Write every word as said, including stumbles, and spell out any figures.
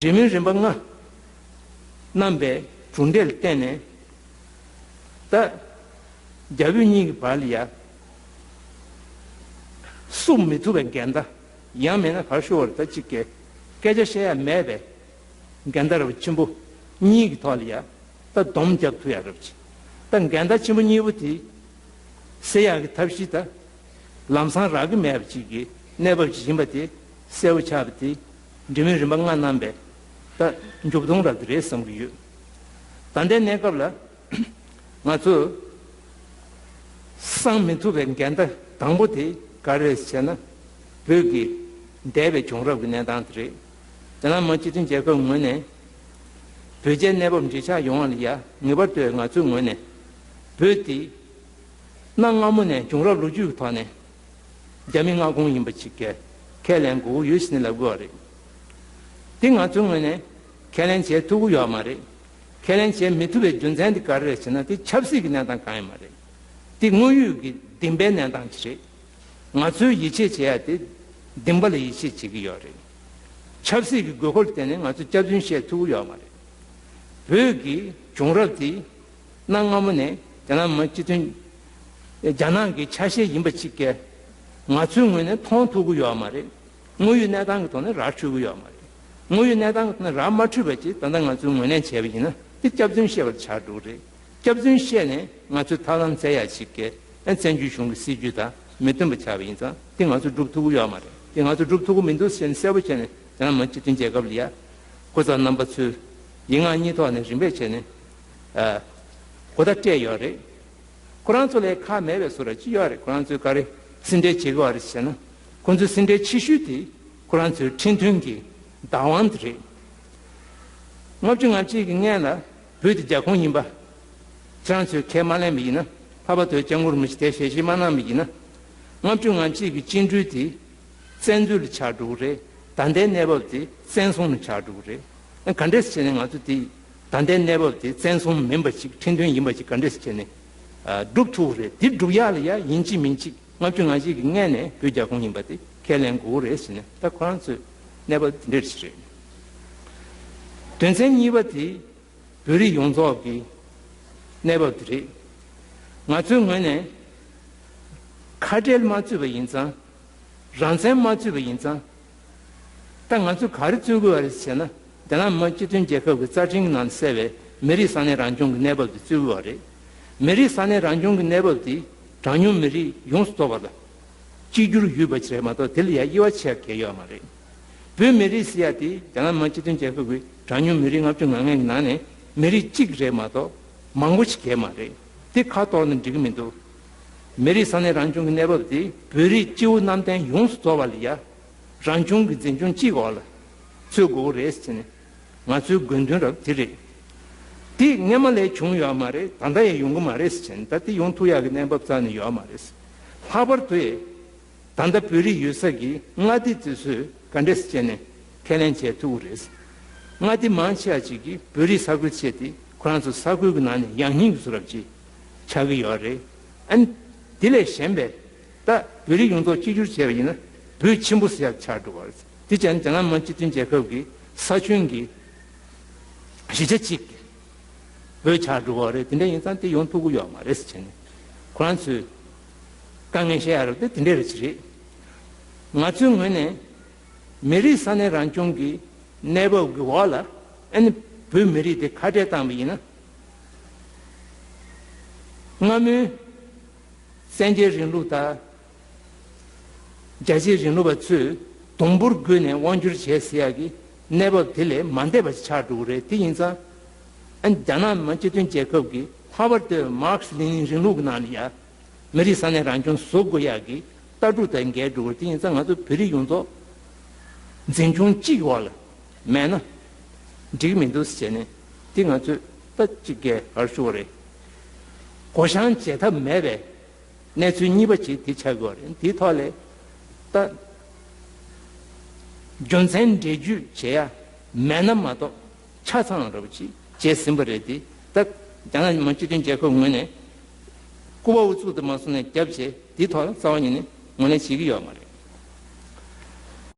འབྲེལ་མོལ་རིམ་པ་ལྔ་གནང་བའི་གྲུབ་འབྲས་ལ་བརྟེན་ནས། ད་རྒྱ་བོད་གཉིས་ཀྱི་བར་ལ་ཡ་བསུབ་མི་ཐུབ་པའི་འགལ་ཟླ། ཡང་མིན་ན་ག་རེ་ཞུ་དགོས་རེད། ད་གཅིག་གི་སྐད་ཆ་བཤད་ཡ་མེད་པའི་འགལ་ཟླ་རབ་ཆེན་པོ་གཉིས་ཀྱི་ཐོག་ལ་ཡ། ད་སྡོམ་རྒྱབ་ཐུབ་ཡ་རབ་ཆེ། ད་འགལ་ཟླ་ཆེན་པོ་གཉིས་པོ་དེ་སེལ་ཡག་གི་ཐབས་ཤེས་ད་ལམ་སང་རག་གི་མེད་པ་ཅིག་གི་གནས་བབ་ཅིག་ཡིན་པ་དེ་གསལ་པོ་ཆགས་པ་དེ། འབྲེལ་མོལ་རིམ་པ་ལྔ་གནང་བའི་ད་མཇུག་སྡོམ་རབ་དེ་རེད་བསམ་གྱི་ཡོད། ད་ལྟའི་གནས་སྐབས་ལ་ང་ཚོས་སངས་མི་ཐུབ་པའི་འགལ་ཟླ་དང་པོ་དེ་ག་རེ་རེད་ཟེར་ན། བོད་ཀྱི་འདས་པའི་བྱུང་རབས་ཀྱི་གནས་སྟངས་དེ་རེད། རྒྱ་ནག་མི་དམངས་སྤྱི་མཐུན་རྒྱལ་ཁབ་ངོས་ནས་བོད་རྒྱའི་གནས་བབ་འགྲིག་ཆགས་ཡོང་བ་ལ་ཡ་ངེས་པར་དུ་ང་ཚོའི་ངོས་ནས་བོད་དེ་གནའ་སྔ་མོ་ནས་བྱུང་རབས་ལོ་རྒྱུས་ཀྱི་ཐོག་ནས་རྒྱ་མི་མངའ་ཁོངས་ཡིན་པ་ཅིག་གི་ཁས་ལེན་དགོས་ཀྱི་ཡོད་ཟེར་ནས་ལབ་དགོས་པ་རེད། དེ་ང་ཚོའི་ངོས་ནས་ཁས་ལེན་བྱེད་ཐུབ་ཀྱི་ཡོད་མ་རེད། ཁས་ལེན་བྱེད་མི་ཐུབ་པའི་རྒྱུ་མཚན་དེ་ག་རེ་རེད་ཟེར་ན། དེ་ཆབ་སྲིད་ཀྱི་གནས་སྟངས་གང་ཡང་མ་རེད། དེ་དངོས་ཡོད་ཀྱི་བདེན་པའི་གནས་སྟངས་ཅིག་རེད། ང་ཚོས་ཡིད་ཆེས་བྱེད་ཡ་དེ་བདེན་པ་ལ་ཡིད་ཆེས་བྱེད་ཀྱི་ཡོད་རེད། ཆབ་སྲིད་ཀྱི་དགོས་མཁོ་ལ་བརྟེན་ནས་ང་ཚོས་སྐྱག་རྫུན་བཤད་ཐུབ་ཀྱི་ཡོད་མ་རེད། བོད་ཀྱི་བྱུང་རབས་དེ་གནའ་སྔ་མོ་ནས་རྒྱ་ནག་མི་དམངས་སྤྱི་མཐུན། རྒྱ་ནག་གི་ཆ་ཤས་ཡིན་པ་ཅིག་གིས་ང་ཚོའི་ངོས་ནས་མཐོང་ཐུབ་ཀྱི་ཡོད་མ་རེད། དངོས་ཡོད་གནས་སྟངས་ཀྱི་ཐོག་ནས་ར་འཕྲོད་ཀྱི་ཡོད་མ་རེད། དངོས་ཡོད་གནས་སྟངས་ཀྱི་ཐོག་ནས་ར་མ་འཕྲོད་པ་ཅིག་ད་ལྟ་ང་ཚོས་ངོས་ལེན་བྱས་པ་ཡིན་ན། དེ་སྐྱག་རྫུན་བཤད་པ་ཆགས་འགྲོ་གི་རེད། སྐྱག་རྫུན་བཤད་ནས་ང་ཚོའི་ཐབས་ལམ་བཙལ་ཡ་ཞིག་གིས་ཨ་བཙན་བྱོལ་གཞུང་གི་སྲིད་ཇུས་དང་མི་མཐུན་པ་ཆགས་པ་ཡིན་ཙང་། དེ་ང་ཚོས་སྒྲུབ་ཐུབ་ཀྱི་ཡོད་མ་རེད། དེ་ང་ཚོས་སྒྲུབ་ཐུབ་ཀྱི་མི་འདུག་ཟེར་ནས་གསལ་པོ་བྱས་ནས་རྒྱ་ནག་མི་དམངས་སྤྱི་མཐུན་རྒྱལ་ཁབ་ལ་ཡ་སྐུ་ཚབ་རྣམ་པ་ཚོས་ཡིག་ངག་གཉིས་ཐོག་ནས་རིམ་པས་བྱས་ནས་ཨ་གོ་བརྡ་སྤྲད་ཡོད་རེད། ཁོ་རང་ཚོ་ལ་ཁག་མེད་པའི་བཟོ་འདྲ་ཅིག་ཡོད་རེད། ཁོ་རང་ཚོས་ག་རེ་སེམས་ཁྲལ་བྱེད་དགོས་རེད་ཟེར་ན། ཁོ་ཚོའི་སེམས་ཁྲལ་ཆེ་ཤོས་དེ་ཁོ་རང་ཚོའི་ཁྲིམས་མཐུན་གྱི་བདག་དབང་དེ་རེད། ལྔ་བཅུ་ང་གཅིག་གི་སྔན་ལ་བོད་དེ་རྒྱ་ཁོངས་ཡིན་པ་ཁྱེད་རང་ཚོས་ཁས་མ་ལེན་པ་ཡིན་ན། ལྷག་པར་དུ་སྐྱབས་མགོན་རིན་པོ་ཆེ་དེ་ཞལ་བཞེས་མ་གནང་བ་ཡིན་ན། ལྔ་བཅུ་ང་གཅིག་གི་བཅིངས་འགྲོལ་དེ་བཙན་འཛུལ་ལ་ཆགས་འགྲོ་གི་རེད། ད་ལྟའི་གནས་བབ་དེ་བཙན་བཟུང་ལ་ཆགས་འགྲོ་གི་རེད། ཨ་ག་འདྲས་བྱས་ནས་ང་ཚོ་དེ་ད་ལྟའི་གནས་བབ་དེ་བཙན་བཟུང་མིན་པ་ཅིག་ཁྲིམས་མཐུན་ཡིན་པ་ཅིག་ག་འདྲས་བྱས་ནས་ཨ་སྒྲུབ་ཐུབ་ཀྱི་རེད། དེ་སྒྲུབ་ཡག་ལ་ཡ་ཡིན་གཅིག་མིན་གཅིག་ལྔ་བཅུ་ང་གཅིག་གི་སྔན་ནས་བོད་རྒྱ་ཁོངས་ཡིན་པ་དེ་ཁས་ལེན་དགོས་ཀྱི་རེད་ཟེར་ནས། ད་ཁོ་རང་ཚོའི་གནས་བབ་དེ་འདྲས་ཞིག་རེད། དོན་ཚན་གཉིས་པ་དེ་བོད་རིགས་ཡོངས་རྫོགས་ཀྱི་གནས་བབ་དེ་རེད། ང་ཚོའི་ངོས་ནས་ཁ་བྲལ་མ་བརྩིས་པ་ཡིན་ཙང་། རང་བཙན་མ་བརྩིས་པ་ཡིན་ཙང་། ད་ང་ཚོས་ག་རེ་རྩོད་དགོས་པ་རེད་ཟེར་ན། རྒྱ་ནག་མི་དམངས་སྤྱི་མཐུན་རྒྱལ་ཁབ་ཀྱི་རྩ་ཁྲིམས་ཀྱི་ནང་གསལ་བའི་མི་རིགས་ས་གནས་རང་སྐྱོང་གི་གནས་བབ་དེ་རྩོད་དགོས་པ་རེད། མི་རིགས་ས་གནས་རང་སྐྱོང་གི་གནས་བབ་དེ་གྲངས་ཉུང་མི་རིགས་ཡོངས་སུ་རྫོགས་པ་ལ་གཅིག་གྱུར་ཡོད་པ་ཞིག་རེད་མ་གཏོགས། དེ་ལ་ཡ་དབྱེ་བ་ཕྱེ་གལ་ཡོད་མ་རེད། བོད་མི་རིགས་ཟེར་ཡ་དེ་རྒྱ་ནག་མི་དམངས་སྤྱི་མཐུན་རྒྱལ་ཁབ་ཀྱི་གྲངས་ཉུང་མི་རིགས་ལྔ་བཅུ་ང་ལྔ་གི་ནང་ནས་མི་རིགས་གཅིག་རེད་མ་གཏོགས་མང་པོ་ཞིག་གལ་མ་རེད། དེ་ཁ་གཏོར་ན་འགྲིག་གི་མི་འདུག་མི་རིགས་ས་གནས་རང་སྐྱོང་གི་གནས་བབ་དེ་བོད་རིགས་སྤྱི་བོ་གནམ་བསྟན་ཡོངས་སུ་རྫོགས་པ་ལ་ཡ་རང་སྐྱོང་གི་འཛིན་སྐྱོང་གཅིག་འོག་ལ་ཚུད་དགོས་རེད་ཟེར་ནས་ང་ཚོའི་དགོས་འདུན་རབ་དེ་རེད། དེ་སྔོན་མ་ལས་བྱུང་ཡོད་མ་རེད། ད་ལྟ་ཡང་ཡོང་གི་མ་རེད་ཟེར་ནས། ད་དེ་ཡོང་ཐུབ་ཡག་གི་གནས་བབ་རྩ་ནས་ཡོད་མ་རེད། ལྷག་པར་དུ་ད་ལྟ་བོད་རིགས་ཡོད་ས་གི་མངའ་སྡེ་དེ་ཚོས་ག་འདྲས་བྱས་ནས་ཁས་ལེན་བྱེད་ཐུབ་ཀྱི་རེད། མངའ་སྡེ་མང་ཆེ་བ་ཅིག་གིས་བོད་རིགས་ས་ཁུལ་བྱས་ཏེ་ཁོ་རང་ཚོ་ས་ཁུལ་གྱི་ནང་ནས་ཡང་སྙིང་གི་བཟོ་འདྲ་ཅིག་ཆགས་ཀྱི་ཡོད་རེད། ཨ་ནི་དེ་ལས་གཞན་པའི་ད་བོད་རིགས་ཡོངས་རྫོགས་གཅིག་གྱུར་བྱས་པ་ཡིན་ན་བོད་ཆེན་པོ་ཟེར་ཡག་ཆགས་འགྲོ་བ་རེད། དེ་བྱས་ན་རྒྱ་ནག་མི་དམངས་སྤྱི་མཐུན་རྒྱལ་ཁབ་ཀྱི་ས་ཁྱོན་གྱི་བཞི་ཆ་གཅིག་བོད་ཆགས་འགྲོ་བ་རེད། དེ་འདྲ་ཡིན་ཙང་དེ་ཡོང་ཐུབ་ཀྱི་ཡོད་མ་རེད་ཟེར་བྱས་ནས་ཁོ་རང་ཚོས་དཀའ་ངལ་བཤད་ཡ་རབས་དེ་དེ་འདྲ་རེད་ཅིག་རེད། ང་ཚོའི་ངོས་ནས་མི་རིགས་ས་གནས་རང་སྐྱོང་གི་གནས་བབ་ཀྱི་འོག་ལ་ཨ་ནི་བོད་མི་རིགས་དེ་ཁ་བྲལ་བཏང་བ་ཡིན་ན། སྔ་མོའི་བཙན་རྒྱལ་རིང་ལུགས་དང་རྒྱལ་གཅེས་རིང་ལུགས་པ་ཚོས་དུམ་བུར་བགོས་ནས་དབང་སྒྱུར་བྱས་ཟེར་ཡག་གི་གནས་བབ་དེ་ལས་མ་འདས་པ་ཞིག་ཆགས་འགྲོ་གི་རེད། དེ་ཡིན་ཙང་ཨ་ནི་རྒྱ་ནག་མི་དམངས་སྤྱི་མཐུན་རྒྱལ་ཁབ་ཀྱིས་ལྷག་པར་དུ་མཱར་ཁེ་སི་ལེ་ནིན་རིང་ལུགས་ཀྱི་ནང་ལ་ཡ་མི་རིགས་ས་གནས་རང་སྐྱོང་བཟོ་དགོས་ཡག་གི་ལྟ་གྲུབ་དང་འགལ་འགྲོ་གི་རེད། དེ་ཡིན་ཙང་ང་ཚོ་བོད་རིགས་ཡོངས་རྫོགས་འཛིན་སྐྱོང་གཅིག་འོག་ལ་མེད་ན་འགྲིག་མི་འདུག་ཟེར་ནས། དེ་ང་ཚོས་ད་གཅིག་གི་ག་རེ་ཞུ་དགོས་རེད། བགོ་བཤའ་བྱེད་ཐབས་མེད་པའི་གནས་ཚུལ་གཉིས་པ་ཅིག་དེ་ཆགས་ཀྱི་ཡོད་རེད། དེའི་ཐོག་ལ་ད་རྒྱུ་མཚན་འགྲེལ་བརྗོད་བྱེད་ཡ་མེད་ན་མ་གཏོགས་ཆ་ཚང་རོབ་ཅིག་བྱས་ཟིན་པ་རེད་དེ། ད་རྒྱ་ནག་མི་དམངས་སྤྱི་མཐུན་རྒྱལ་ཁབ་ངོས་ནས་སྐུ་པར་བཙུགས་དུ་མ་སོང་ནས་རྒྱབ་བྱས་དེའི་ཐོག་ལ་རྩ་བ་ཉིད་ནས་ངོས་ལེན་བྱེད་ཀྱི་ཡོད་མ་རེད།